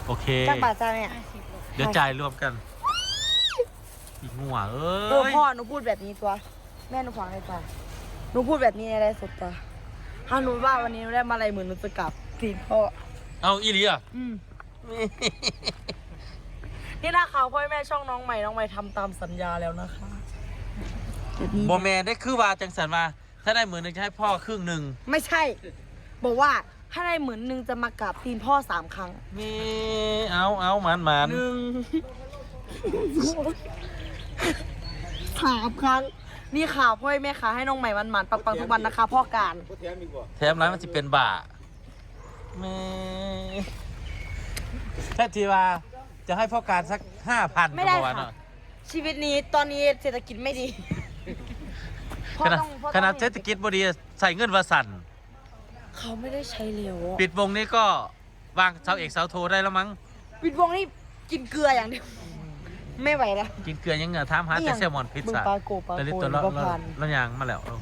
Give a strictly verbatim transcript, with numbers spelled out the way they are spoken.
โอเค จักบาทจ้าแม่ เดี๋ยวจ่ายรวมกัน อีกงัวเอ้ เออย พ่อหนูพูดแบบนี้ตัว แม่หนูฟังเลยจ้ะหนูพูดแบบนี้ในไลฟ์สดตัวถ้าหนูว่าวันนี้หนูได้มาลัยหมื่นหนูจะกราบตีนพ่อ เอาอีหลีอ่ะ อืมนี่นะคะพ่อแม่ช่องน้องใหม่น้องใหม่ทำตามสัญญาแล้วนะคะแบบนี้ บ่แม่นได้คือว่าจังสันว่า ถ้าได้หมื่นหนึ่งจะให้พ่อครึ่งหนึ่ง ไม่ใช่ บอกว่าถ้าได้หมื่นหนึ่งจะมากราบตีนพ่อสามครั้ง แม่เอาเอาหมานหมาน หนึ่งสามครั้ง นี่ค่ะพ่อแม่ค่ะให้น้องใหม่มันหมานปังๆทุกวันนะคะ พ่อการ บ่แถมอีกบ่ แถมแล้วมันจะเป็นบ่าแม่ถ้าทีว่าจะให้พ่อการสักห้าพัน ไม่ได้ ก็บอกว่า ค่ะ เนาะ ชีวิตนี้ตอนนี้เศรษฐกิจไม่ดีพ่อ ขนาด ต้องพ่อต้อง ขนาดเศรษฐกิจบ่ดีใส่เงินว่าสั่น เขาไม่ได้ใช้เร็ว ปิดวงนี้ก็วางเสาเอกเสาโทได้แล้วมั้ง ปิดวงนี่กินเกลืออย่างเดียว ไม่ไหวแล้ว กินเกลือยังเหงือถามหาแต่แซลมอนพิซซ่า มึงปลาโกปลาโก แต่นี่ตัวเรา หรือว่า เรา พัน เรายางมาแล้วเอา